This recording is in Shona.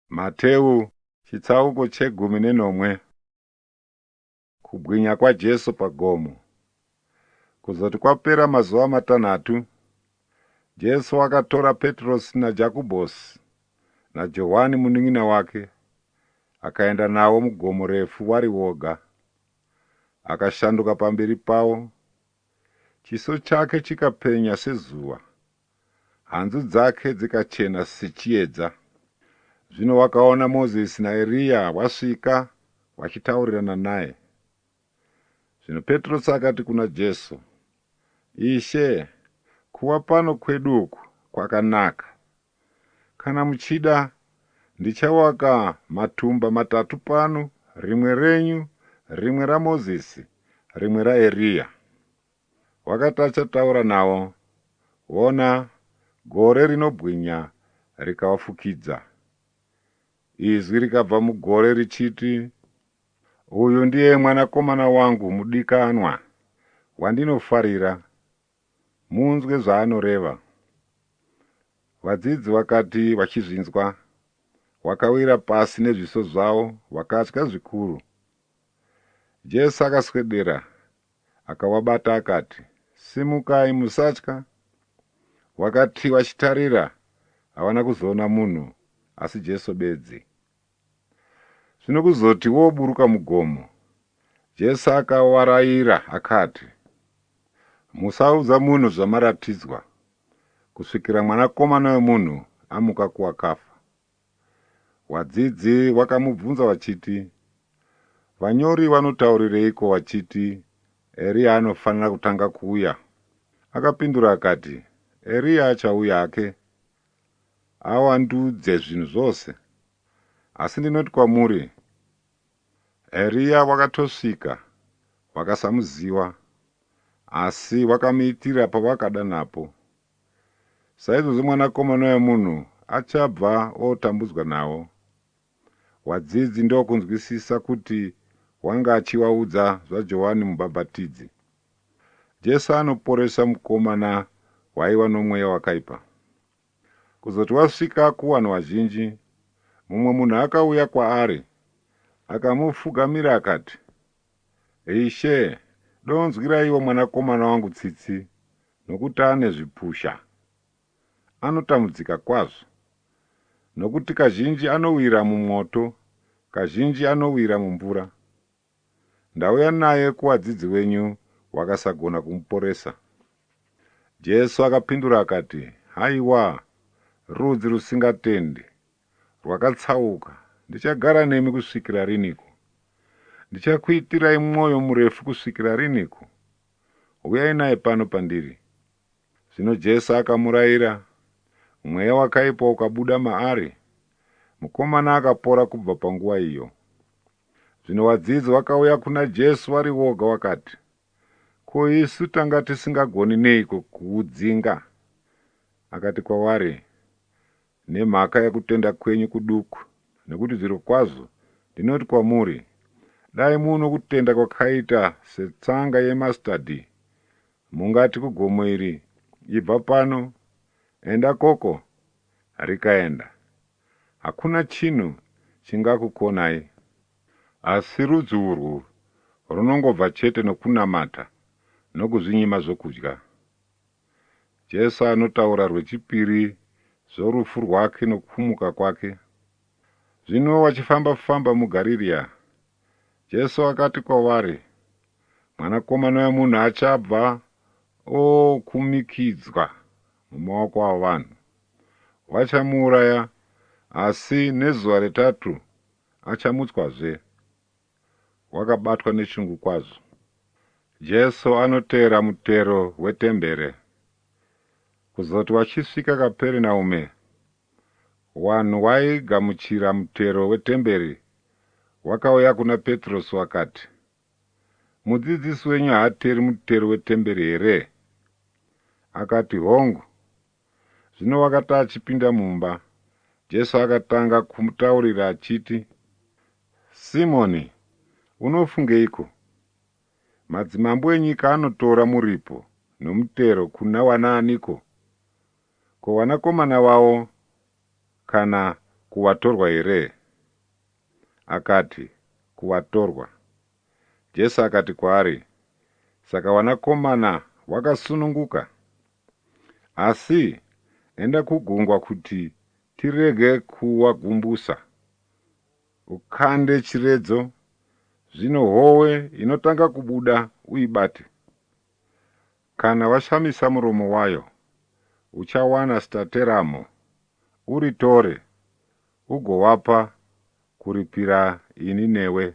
Mateu chitsauko chegumi nenomwe. Kubwinya kwaJesu pagomo. Kuzoti kwapera mazuva matanhatu, Jesu akatora Petirosi naJakobhosi naJohani munin'ina wake, akaenda navo mugomo refu vari voga. Akashanduka pamberi pavo, chiso chake chikapenya sezuva, hanzu dzake dzikachena sechiedza. Zvino wakaona Mozisi naEriya wasvika vachitaurirana naye. Zvino Petirosi akati kuna Jesu, Ishe, kuva pano kwedu uku kwakanaka. Kana muchida, ndichavaka matumba matatu pano, rimwe renyu, rimwe raMozisi, rimwe raEriya. Wakati achataura navo, ona, gore rinobwinya rikavafukidza. Izwi rikabva mugore richiti, Uyu ndiye mwanakomana wangu mudikanwa, wandinofarira. Munzwe zvaanoreva. Vadzidzi vakati vachizvinzwa, vakawira pasi nezviso zvavo, vakatya zvikuru. Jesu akaswedera, akavabata akati, Simukai, musatya. Vakati vachitarira, havana kuzoona munhu, asi Jesu bedzi. Zvino kuzoti voburuka mugomo, Jesu akavarayira akati, Musaudza munhu zvamaratidzwa, kusvikira Mwanakomana wemunhu amuka kuvakafa. Vadzidzi vakamubvunza vachiti, Vanyori vanotaurireiko vachiti Eriya anofanira kutanga kuuya? Akapindura akati, Eriya achauya hake, awandudze zvinhu zvose. Asi ndinoti kwamuri, Eriya wakatosvika, vakasamuziva, asi vakamuitira pavakada napo. Saizvozvo Mwanakomana wemunhu achabva otambudzwa navo. Vadzidzi ndokunzwisisa kuti wanga achivaudza zvaJohani Mubhabhatidzi. Jesu anoporesa mukomana waiva nomweya wakaipa. Kuzoti wasvika kuvanhu vazhinji, mumwe munhu akauya kwaari, akamupfugamira akati, Ishe, donzwiraiwo mwanakomana wangu tsitsi, nokuti ane zvipusha. Anotambudzika kwazvo, nokuti kazhinji anowira mumwoto, kazhinji anowira mumvura. Ndauya naye kuvadzidzi venyu, vakasagona kumuporesa. Jesu akapindura akati, Haiwa, rudzi rusingatendi, rwakatsauka, ndichagara nemi kusvikira riniko? Ndichakuitirai mwoyo murefu kusvikira riniko? Uyai naye pano pandiri. Zvino Jesu akamurayira, mweya wakaipa ukabuda maari, mukomana akapora kubva panguva iyo. Zvino vadzidzi vakauya kuna Jesu vari voga vakati, Ko isu tanga tisingagoni neiko kuudzinga? Akati kwavari, Nemhaka yokutenda kwenyu kuduku, nokuti zvirokwazvo ndinoti kwamuri, dai muno kutenda kwakaita setsanga yemastadhi, mungati kugomo iri, Ibva pano, enda koko, rikaenda. Hakuna chinhu chingakukonai. Asi rudzi urwu runongobva chete nokunamata nokuzvinyima zvokudya. Jesu anotaura rwechipiri zvorufu rwake nokumuka kwake. Zvino vachifamba-famba muGarirea, Jesu akati kwavari, Mwanakomana wemunhu achabva okumikidzwa mumaoko avanhu. Vachamuuraya, asi nezuva retatu achamutswazve. Wakabatwa neshungu kwazvo. Jesu anotera mutero wetembere. Kuzoti vachisvika Kapernaume, vanhu vaigamuchira mutero wetemberi wakauya kuna Petirosi vakati, Mudzidzisi wenyu haateri mutero wetemberi here? Akati, Hongu. Zvino wakati achipinda mumba, Jesu akatanga kumutaurira achiti, Simoni, unofungeiko? Madzimambo enyika anotora muripo nomutero kuna wanaaniko? Ko vanakomana vavo kana Kuvatorwa here? Akati, Kuvatorwa. Jesu akati kwaari, Saka vanakomana vakasununguka. Asi enda kugungwa kuti tirege kuwagumbusa, ukande chiredzo, zvino hove inotanga kubuda uibate. Kana vashamisa muromo wayo, uchawana stateramo, uritore, ugovapa kuripira ini newe.